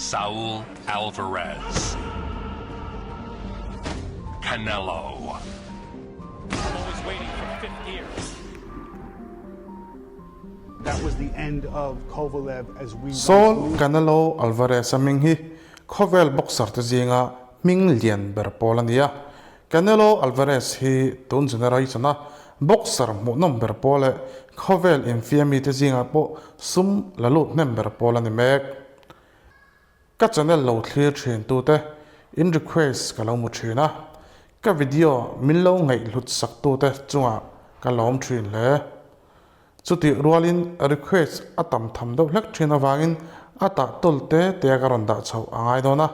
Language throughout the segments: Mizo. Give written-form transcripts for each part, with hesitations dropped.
Saul Alvarez. Canelo. I'm always waiting for fifth gear. That was the end of Kovalev as we Saul Canelo Alvarez-a hming hi khawvel boxer te zinga hming lian ber pawl a ni a. Canelo Alvarez hi tun generation-a boxer hmuhnawm ber pawl leh khawvel infiamite zingah pawh sum la lut hnem ber pawl a ni mek. Ka channel lo thlir thin tute in request ka lo mu thin a, ka video min lo ngaihhlut sak tute chungah ka lawm thin hle. Chutih rualin request a tam tham deuh hlek thin avangin a tah tawl te te a ka rawn dah chhoh a ngai dawn a,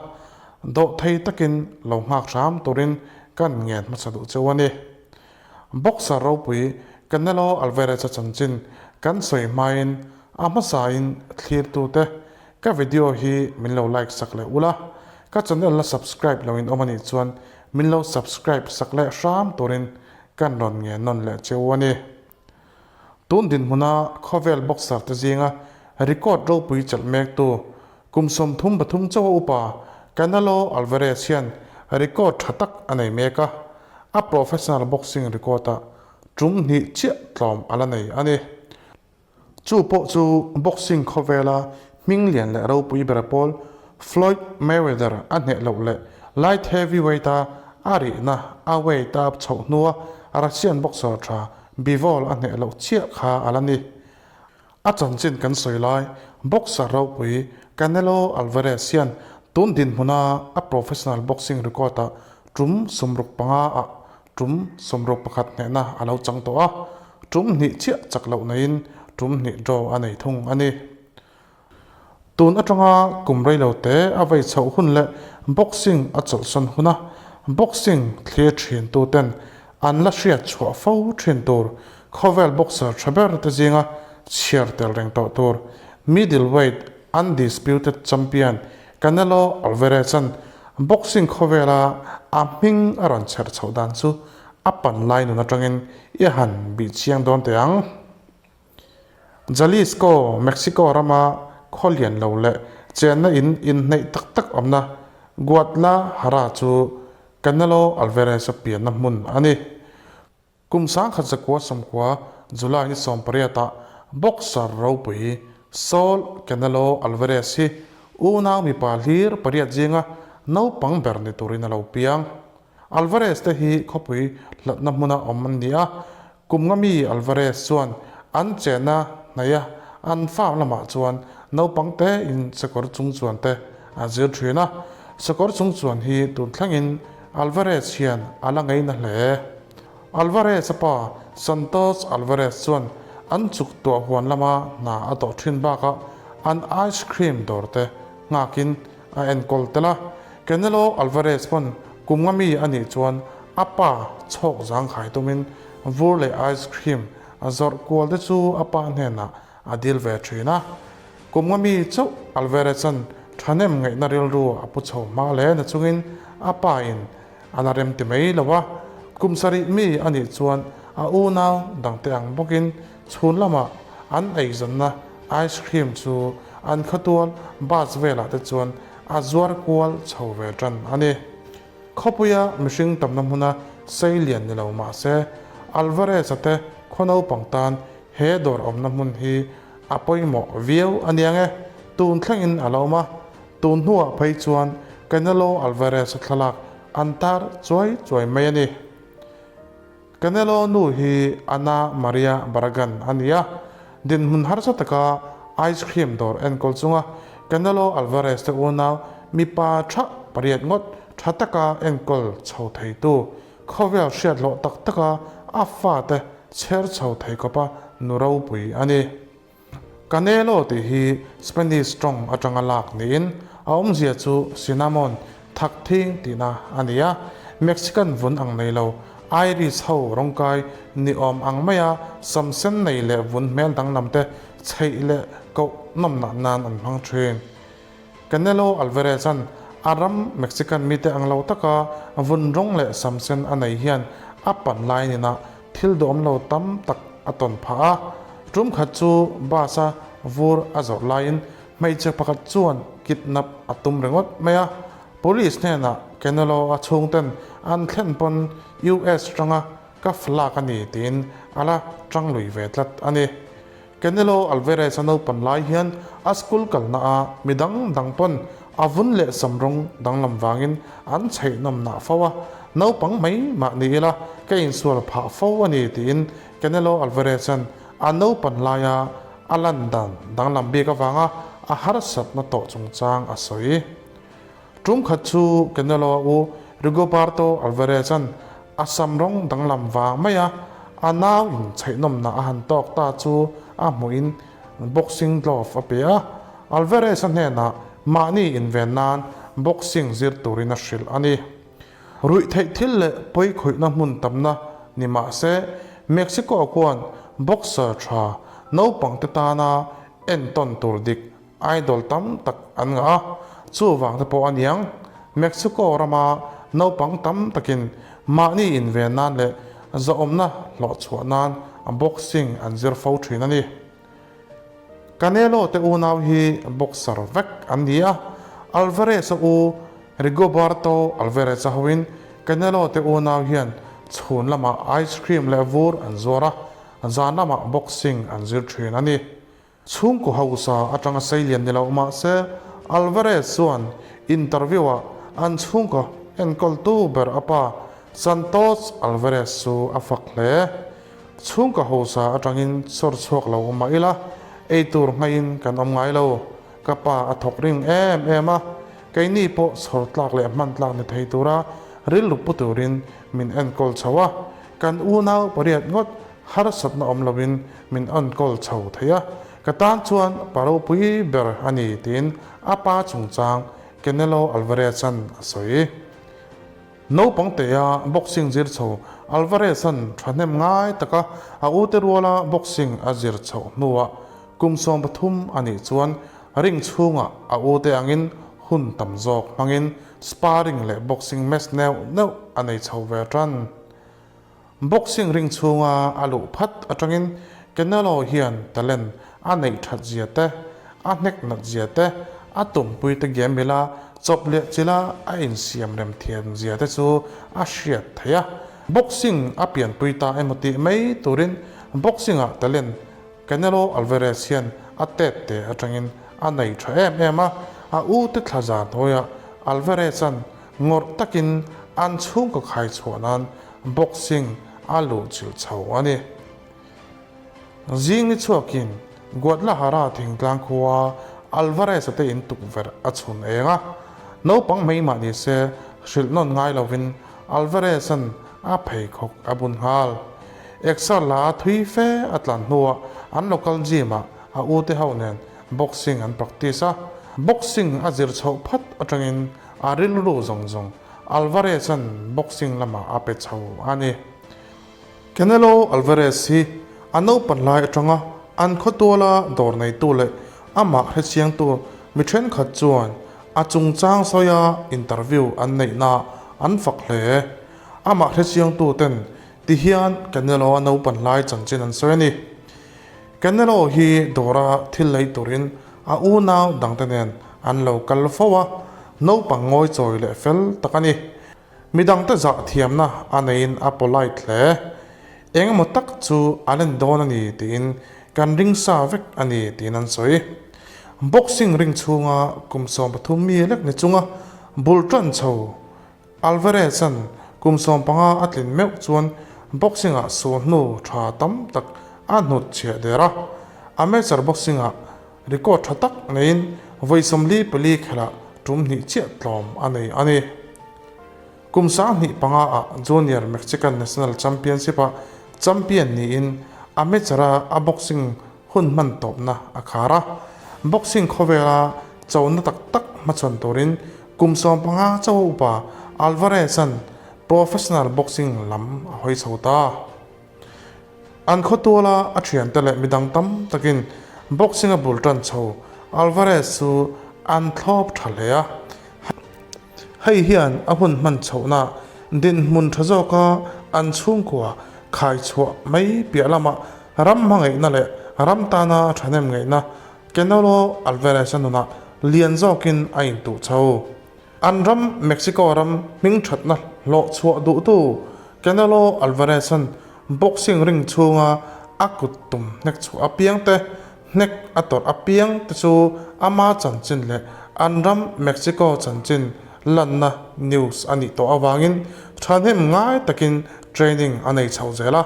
dawh thei takin lo nghak hram turin kan ngen hmasa duh cheu a ni. Boxer ropui Canelo Alvarez-a chanchin kan sawi hmain a hmasain thlirtute ka video hi min lo like sak leh ula, ka channel la subscribe lo in awm a nih chuan min lo subscribe sak leh hram turin kan rawn ngen nawn leh cheu a ni. Tun dinhmuna khawvel boxer te zinga record ropui chelh mektu kum 33 chauha upa Canelo Alvarez hian record tha tak a nei mek a, a professional boxing record-ah tum hnih chiah tlawm a la nei a ni. Chu pawh chu boxing khawvela hming lian leh ropui ber pawl Floyd Mayweather a hneh loh leh light heavyweight-a a rihna a weight a chhoh hnua Russian boxer tha Bivol a hneh loh chiah kha a la ni. A chanchin kan sawi lai, boxer ropui Canelo Alvarez hian tun dinhmuna a professional boxing record-ah tum 65 ah tum 61 hnehna a lo chang tawh a, tum hnih chiah chak loh neiin tum hnih draw a nei thung a ni. Tun atanga kum rei lo te a vei chhoh hun leh boxing a chawlhsawn huna boxing thlir thin tu ten an la hriat chhuah fo thin tur khawvel boxer tha ber te zinga chhiar tel reng tawh tur middleweight undisputed champion Canelo Alvarez-a'n boxing khawvela a hming a rawn chherh chhoh dan chu a pan lai nun atangin i han bih chiang dawn teh ang. Jalisco, Mexico rama khaw lian lo leh chenna in inhneih tak tak awmna Guadalajara chu Canelo Alvarez-a pianna hmun a ni. Kum 1990 July ni 18 ah boxer ropui Saul Canelo Alvarez hi unau mipa hlir pariat zinga naupang ber ni turin a lo piang. Alvarez te hi khawpui hlatna hmuna awm an ni a, kum nga mi Alvarez chuan an chenna hnaih a an farm lamah chuan naupang te in sakawr chung chuan te a zir thin a, sakawr chung chuan hi tun thlengin Alvarez hian a la ngeina hle. Alvarez a pa Santos Alvarez chuan an chuk tuah huan lama hna a tawh thin bakah an ice cream dawr te nghakin a enkawl tel a, Canelo Alvarez pawn kum nga mi a nih chuan a pa chhawk zangkhai tumin vur leh ice cream a zawrh kual te chu a pa hnenah a dil ve thin a. Kum nga mi chauh Alvarez-a'n thahnem ngaihna rilru a pu chho hma hle na chungin a pa in a la rem ti mai lo a, kum sarih mi a nih chuan a unau dangte ang bawkin chhun lamah an eizawnna ice cream chu an khawtual bus velah te chuan a zuar kual chho ve tan a ni. Khawpuia mihring tamna hmuna sei lian ni lo mah se, Alvarez-a te khaw naupang tan he dawr awmna hmun hi a pawimawh viau a nia nge, tun thlengin a la awm a, tun hnuah phei chuan Canelo Alvarez-a thlalak an tar chuai chuai mai a ni. Canelo nu hi Ana Maria Barragan a ni a, dinhmun harsa taka ice cream dawr enkawl chunga Canelo Alvarez te unau mipa tha pariat ngawt tha taka enkawl chho theitu, khawvel hriat hlawh tak taka a fate chher chho thei khawpa nu ropui a ni. Canelo tih hi Spanish tawng atanga lak niin a awmzia chu cinnamon, thak thing tihna a ni a. Mexican vun ang nei lo, Irish ho rawngkai ni awm ang maia sam sen nei leh vun hmel danglam te chheih leh koh nawmnah nan an hmang thin. Canelo Alvarez-a'n a ram Mexican mite ang lo taka vun rawng leh sam sen a nei hian a pan lai ninah Thil duhawm lo tam tak a tawn phah a, tum khat chu bus a vur a zawrh laiin hmeichhe pakhat chuan kidnap a tum ringawt mai a. Police hnenah Canelo-a chhungten an thlen pawn US tanga ka flag a ni tiin a la tang lui ve tlat a ni. Canelo Alvarez-a naupan lai hian a school kalna a mi dang dang pawn a vun leh sam rawng danglam vangin an chheih nawm nah fo a, naupang mai mah ni ila ka insual phah fo a ni tiin Canelo Alvarez-a'n a naupan laia a lan dan danglam bik avanga a harsatna tawh chungchang a sawi. Tum khat chu Canelo-a u Rigoberto Alvarez-a'n a sam rawng danglam vang mai a, a nau in chheihnawmna a han tawk ta chu a hmuhin boxing glove a pe a. Alvarez-a hnenah mahni inven nan boxing zir turin a hrilh a ni. Ruih theih thil leh pawi khawihna hmun tamna ni mah se, Mexico khuan boxer tha naupangte tana entawn tur dik Idol tam tak an ngah a, chuvang te pawh a niang. Mexico rama naupang tam takin mahni inven nan leh zahawmna hlawhchhuah nan boxing an zir fo thin a ni. Canelo te unau hi boxer vek an ni a, Alvarez-a u Rigoberto Alvarez-a hoin Canelo te unau hian chhun lamah ice cream leh vur an zuar a, zan lamah boxing an zir thin a ni. Chhungkaw hausa atanga seilian ni lo mahse, Alvarez chuan interview-ah an chhungkaw enkawltu ber a pa Santos Alvarez chu a fak hle. Chhungkaw hausa atangin sawr chhuak lo mah ila, eitur nghaiin kan awm ngai lo. Ka pa a thawk ring em em a, keini pawh chhawr tlak leh hman tlak ni thei tura rilru pu turin min enkawl chho a, kan unau pariat ngawt harsatna awm loin min enkawl chho thei a, ka tan chuan pa ropui ber a ni tiin a pa chungchang Canelo Alvarez-a'n a sawi. Naupang tea boxing zir chho Alvarez-a'n thahnem ngai taka a ute ruala boxing a zir chhoh hnuah kum 13 a nih chuan ring chhungah a ute angin hun tam zawk hmangin sparring leh boxing match neuh neuh a nei chho ve tan. Boxing ring chhunga a luh phat atangin Canelo hian talent a neih that zia te, a hnek nat zia te, a tumpui te game mila chawp leh chila a insiam rem thiam zia te chu a hriat theih a. Boxing a pianpui ta emaw tih mai turin boxing-ah talent Canelo Alvarez hian a tet te atangin a nei tha em em a, a u te thla zan hawiah Alvarez-a'n ngawrh takin an chhungkaw khai chhuah nan boxing a luh chilh chho a ni. Zing ni chhuakin Guadalajara thingtlang khua Alvarez-a te in tukverh a chhun eng a, naupang mai mah ni se hrilh nawn ngai lovin Alvarez-a'n a pheikhawk a bun nghal. Exer la a thui fe a tlan hnuah an local gym-ah a ute ho nen boxing an practice a, boxing a zir chhoh phat atangin a rilru zawng zawng Alvarez-a'n boxing lamah a pe chho a ni. Canelo Alvarez hi a naupan lai atanga an khawtuala dawr neitu leh amah hrechiangtu mi thenkhat chuan a chungchang sawia interview an neihna an fak hle. Amah hrechiangtu ten ti hian Canelo-a naupan lai chanchin an sawi a ni. Canelo hi dawra thil lei turin a unau dangte nen an lo kal fo a, naupang ngawi chawi leh fel tak a ni. Midangte zah thiamna a neiin a polite hle. Engemaw tak chu a len dawn a ni tiin kan ring sa vek a ni tiin an sawi. Boxing ring chhunga kum 13 mi lek ni chunga bul tan chho Alvarez-a'n kum 15 a tlin meuh chuan boxing-ah sualhnu tha tam tak a hnut chhiah der a. Amateur boxing-ah record tha tak neiin vawi 44 khelhah tum hnih chiah tlawm a nei a ni. Kum 2005-ah Junior Mexican National Championship-ah champion niin amateur-a a boxing hun hman tawpna a khar a. Boxing khawvela chona tak tak hmachhawn turin kum 15 chauha upa Alvarez-a'n professional boxing lam a hawi chho ta. An khawtuala a thiante leh midang tam takin boxing a bul tan chho Alvarez chu an thlawp tha hle a. Hei hian a hun hman chhohna dinhmun tha zawka an chhungkua khai chhuah mai piah lamah ram hmangaihna leh ram tana thahnem ngaihna Canelo Alvarez-a nunah lian zawkin a intuh chho. An ram Mexico ram hmingthatna hlawh chhuah duhtu Canelo Alvarez-a'n boxing ring chhunga a kut tum hnek chhuah apiang te, hnek a tawrh apiang te chu ama chanchin leh an ram Mexico chanchin lanna news a nih tawh avangin thahnem ngai takin training a nei chho zel a.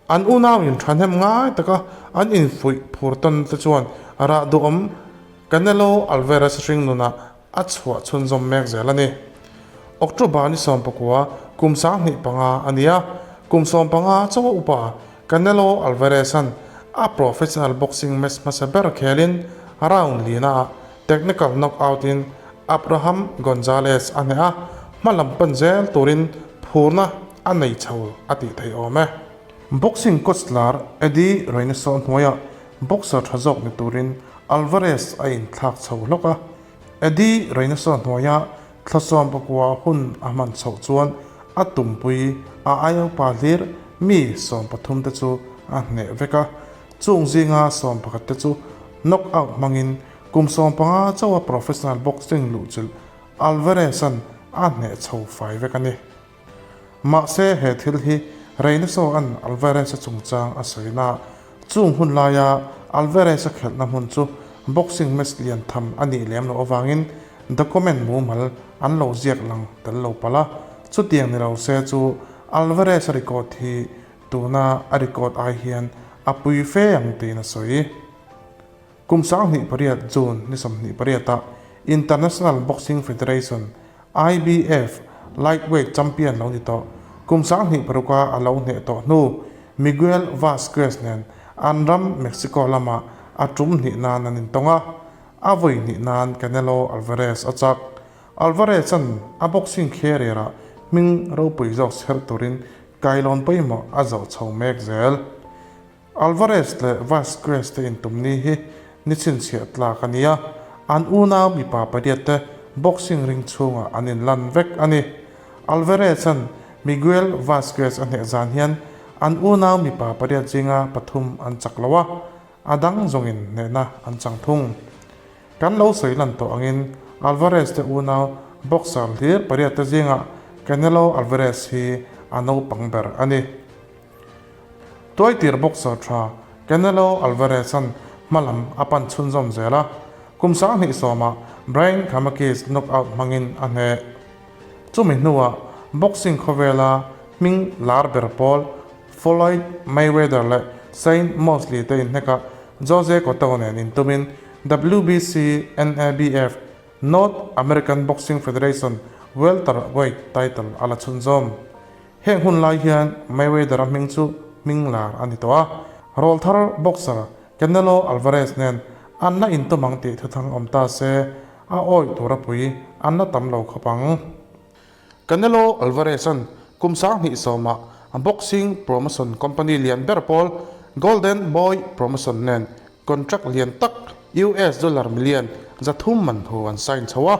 An unauin thahnem ngai taka an infuih phur tawn te chuan rah duhawm Canelo Alvarez hring nunah a chhuah chhunzawm mek zel a ni. October ni 19 kum 25 a ni a, kum 15 chaw upa Canelo Alvarez-a'n a professional boxing match hmasa ber khelin round lina ah technical knockout-in Abraham Gonzalez a hneh a, hma lam pan zel turin phurna a nei chho a tih theih awm e. Boxing coach lar Eddie Reynoso hnuaiah boxer tha zawk ni turin Alvarez a inthlak chho hlawk a, Eddie Reynoso hnuaia thlasawm pakua hun a hman chhoh chuan a tumpui a aiopa hlir mi 13 te chu a hneh vek a, chung zinga 11 te chu knockout hmangin kum 15 chauha professional boxing luhchilh Alvarez-a'n a hneh chho fai vek a ni. Mahse, he thil hi Reynoso-a'n Alvarez-a chungchang a sawi na. Chung hun laia Alvarez-a khelhna hmun chu boxing match lian tham a nih lem loh avangin document mumal an lo ziak lang tel lo palh a. Chutiang ni lo se chu Alvarez-a record hi tuna a record ai hian a pui fe ang tiin a sawi. Kum 28 June ni 28 ah International Boxing Federation, IBF, Lightweight Champion lo ni tawh. Kum 26 a a lo hneh tawh hnu Miguel Vazquez nen an ram Mexico lamah a tum hnih nan an intawng a, a vawi hnih nan Canelo Alvarez a chak. Alvarez-a'n a boxing career-ah hming ropui zawk chher turin kailawn pawimawh a zawh chho mek zel. Alvarez leh Vazquez te intum ni hi ni chhinchhiah tlak a ni a, an unau mipa pariat te boxing ring chhungah an inlan vek a ni. Alvarez-a'n Miguel Vazquez a hneh zan hian an unau mipa pariat zinga pathum an chak lo a, a dang zawngin hnehna an chang thung. Kan lo sawi lan tawh angin Alvarez te unau boxer hlir pariat te zingah Canelo Alvarez hi a naupang ber a ni. Tuaitir boxer tha Canelo Alvarez-a'n hmalam a pan chhunzawm zel a, kum 20 sawmah Brian Kamakis knockout hmangin a hneh. Chumi hnuah boxing khawvela hming lar ber pawl Floyd Mayweather leh Shane Mosley te inhnekah Jose Cotto nen intumin WBC NABF North American Boxing Federation welterweight title a la chhunzawm. Heng hun lai hian Mayweather-a hming chu hming lar a ni tawh a, rawlthar boxer Canelo Alvarez nen an la intum ang tih thuthang awm ta se, a awih tur a pui an la tam lo khawp ang. Canelo Alvarez-a'n kum 20 sawmah boxing promotion company lian ber pawl Golden Boy Promotion nen contract lian tak US dollar million 300 man hu an sign chho a.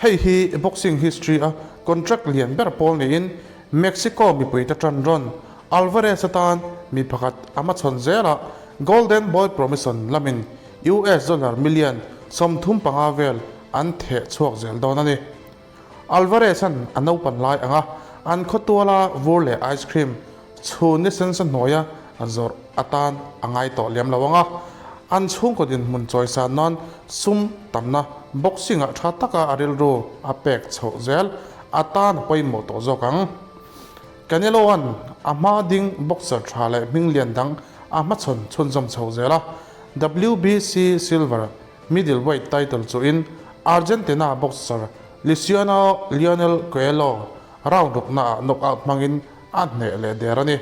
Hei hi boxing history a contract lian ber pawl niin Mexico mipui te tan rawn Alvarez atan mi pakhat a hmachhawn zelah Golden Boy Promotion lamin US dollar million 35 vel an theh chhuak zel dawn a ni. Alvarez-a'n a naupan lai anga an khawtuala vur leh ice cream chhun ni sensa hnuaia zawrh atan a ngai tawh lem lo ang a, an chhungkaw dinhmun chawisan nan sum tamna boxing-ah tha taka a rilru a pek chhoh zel atan a pawimawh tawh zawk ang. Canelo-a'n a hma ding boxer tha leh hming lian dang a hmachhawn chhunzawm chho zel a, WBC Silver middleweight title chuhin Argentina boxer Luciano Leonel Coelho round ruknaah knockout hmangin a hneh leh der a ni.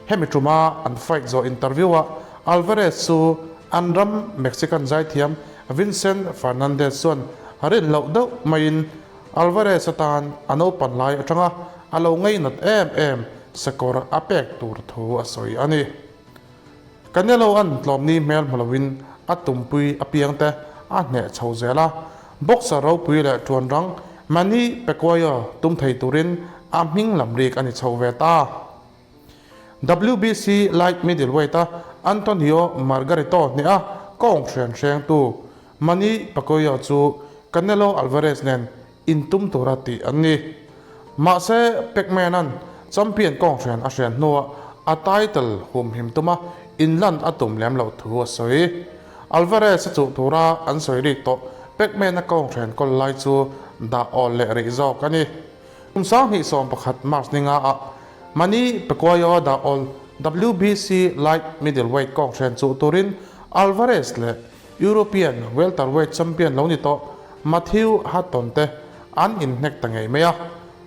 Hemi tuma an fight zawh interview-ah Alvarez chu an ram Mexican zaithiam Vincent Fernandez chuan rin loh deuh maiin Alvarez atan a naupan lai atanga a lo ngainat em em sakawr a pek tur thu a sawi a ni. Canelo an tlawmni hmel hmu loin a tumpui apiangte a hneh chho zel a, boxer ropui leh tuan rang Manny Pacquiao tum thei turin a hming lam rik a ni chho ve ta. WBC light middleweight a Antonio Margarito hneha kawng hrian hrengtu. Manny Pacquiao chu Canelo Alvarez nen intum tura tih an ni. Mahse, Pacman-a'n champion kawnghren a hrian hnuah a title humhim tuma inlan a tum lem loh thu a sawi. Alvarez-a chuh tura an sawi rik tawh Pacman-a kawnghren kawl lai chu dah awl leh rih zawk a ni. Kum 2011 March ni nga ah Manny Pacquiao dah awl WBC Light Middleweight kawnghren chuh turin Alvarez leh European welterweight champion lo ni tawh Matthew Hatton te an inhnek ta ngei mai a.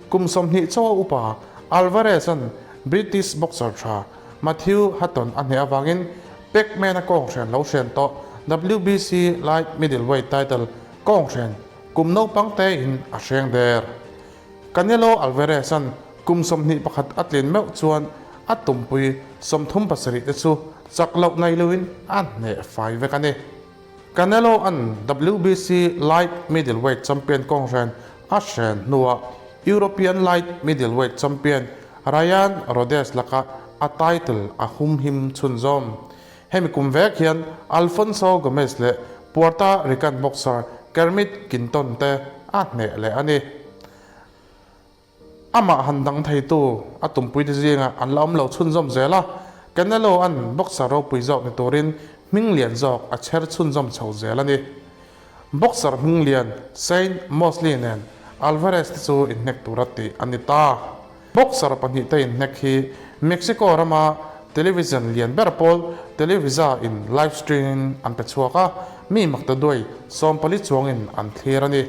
Kum 20 chaw upa Alvarez-a'n British boxer tha Matthew Hatton a hneh avangin Pacman-a kawnghren lo hren tawh WBC light middleweight title kawnghren kum naupang tein a hreng der. Canelo Alvarez-a'n kum 21 a tlin meuh chuan a tumpui 37 te chu chak loh nei loin a hneh fai vek a ni. Canelo-a'n WBC Light Middleweight Champion kawnghren a hren hnuah European Light Middleweight Champion Ryan Rhodes lakah a title a humhim chhunzawm. Hemi kum vek hian Alfonso Gomez leh Puerto Rican boxer Kermit Quinton te a hneh leh a ni. Amah han dang theitu a tumpuite zingah an la awm lo chhunzawm zel a, Canelo-a'n boxer ropui zawk ni turin hming lian zawk a chher chhunzawm chho zel a ni. Boxer hming lian Shane Mosley nen Alvarez te chu inhnek tura tih a ni ta. Boxer pahnihte inhnek hi Mexico rama television lian ber pawl Televisa in live stream in an pe chhuak a, mi maktaduai 14 chuangin an thlir a ni.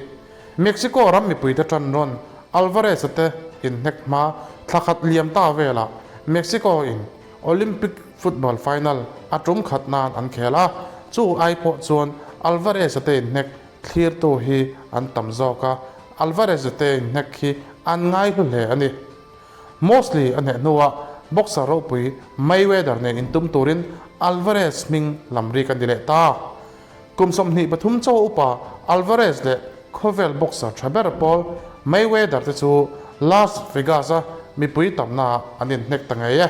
Mexico ram mipuite tan rawn Alvarez-a te inhnek hma thla khat liam ta velah Mexico in Olympic football final a tum khat nan an khel a, chu ai pawh chuan Alvarez-a te inhnek thlirtu hi an tam zawk a, Alvarez-a te inhnek hi an ngaihlu hle a ni. Mosley a hneh hnuah boxer ropui Mayweather nen intum turin Alvarez hming lam rik a ni leh ta. Kum 23 chaw upa Alvarez leh khawvel boxer tha ber pawl Mayweather te chu Las Vegas-a mipui tamnaah an inhnek ta ngei e.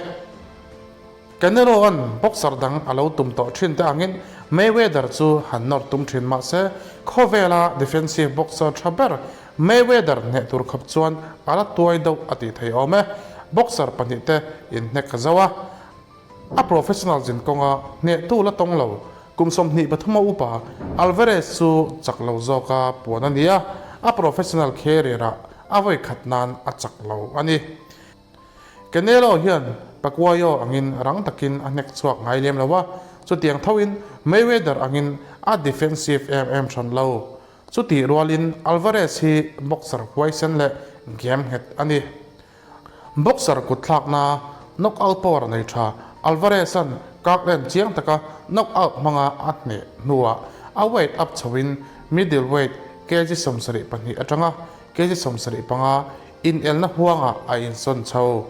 Canelo-a'n boxer dang a lo tum tawh thin te angin Mayweather chu han nawr tum thin mah se, khawvela defensive boxer tha ber Mayweather hneh tur khawp chuan a la tuai deuh a tih thei awm e. Boxer pahnihte inhnek ka zo a. A professional zin kawnga hnehtu la tawng lo, kum 23 a upa Alvarez chu chak lo zawka puan a ni a, a professional career-ah a vawi khat nan a chak lo a ni. Canelo hian Pacquiao angin rang takin a hnek chhuak ngai lem lo a, chutiang thoin Mayweather angin a defensive em em hran lo. Chutih rualin Alvarez hi boxer huaisen leh game nghet a ni. Boxer kutthlakna knockout power nei tha Alvarez-a'n Kirkland chiang taka knockout hmanga a hneh hnuah a weight up chhoin middleweight kg 72 atanga kg 75 inelna huangah a insawn chho.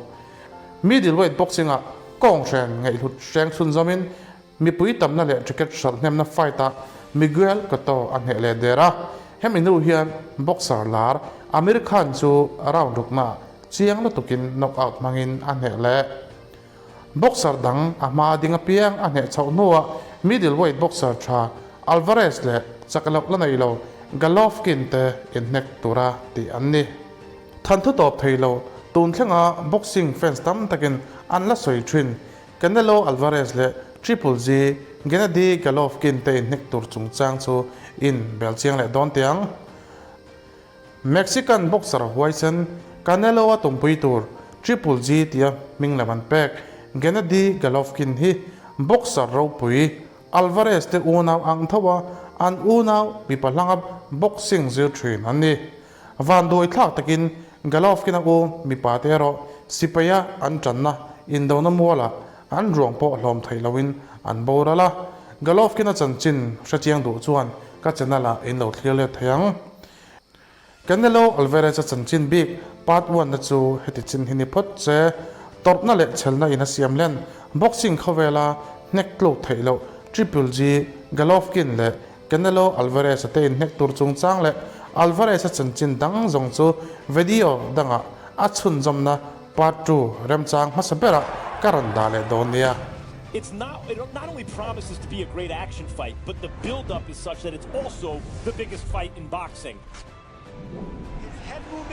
Middleweight boxing-ah kawnghren ngaihhlut hreng chhunzawmin Mipui tamna leh ticket hralh hnemna fight-ah Miguel Cotto a hneh leh der a, hemi hnu hian boxer lar Amir Khan chu round ruknaah chiang lutukin knockout hmangin a hneh leh. Boxer dang a hma ding apiang a hneh chhoh hnuah middleweight boxer tha Alvarez leh chak loh la nei lo Golovkin te inhnek tura tih an ni. Than thu tawp thei lo, tun thlenga boxing fans tam takin an la sawi thin. Canelo Alvarez leh Triple G Gennady Golovkin te inhnek tur chungchang chu in bel chiang leh dawn teh ang. Mexican boxer huaisen Canelo a tumpui tur Triple G tia hming lam an pek Gennady Golovkin hi boxer ropui Alvarez te unau ang tho a, an unau mipa hlanga boxing zir thin an ni. Vanduai thlak takin Golovkin-a u mipa te erawh sipaia an tanna indona mualah an ruang pawh hlawm theih loin an boral a. Golovkin-a chanchin hrechiang duh chuan ka channel-ah in lo thlir let thei ang. Canelo Alvarez-a chanchin bik part one na chu heti chin hi ni phawt che. Tawrhna leh chhelna in a siam len boxing khawvela hnek tluk theih loh Triple G Golovkin leh Canelo Alvarez-a te inhnek tur chungchang leh Alvarez-a chanchin dang zawng chu video dangah a chhunzawmna part two remchang hmasa berah ka rawn dah leh dawn nia. It's not, it not only promises to be a great action fight, but the build-up is such that it's also the biggest fight in boxing. His head movement.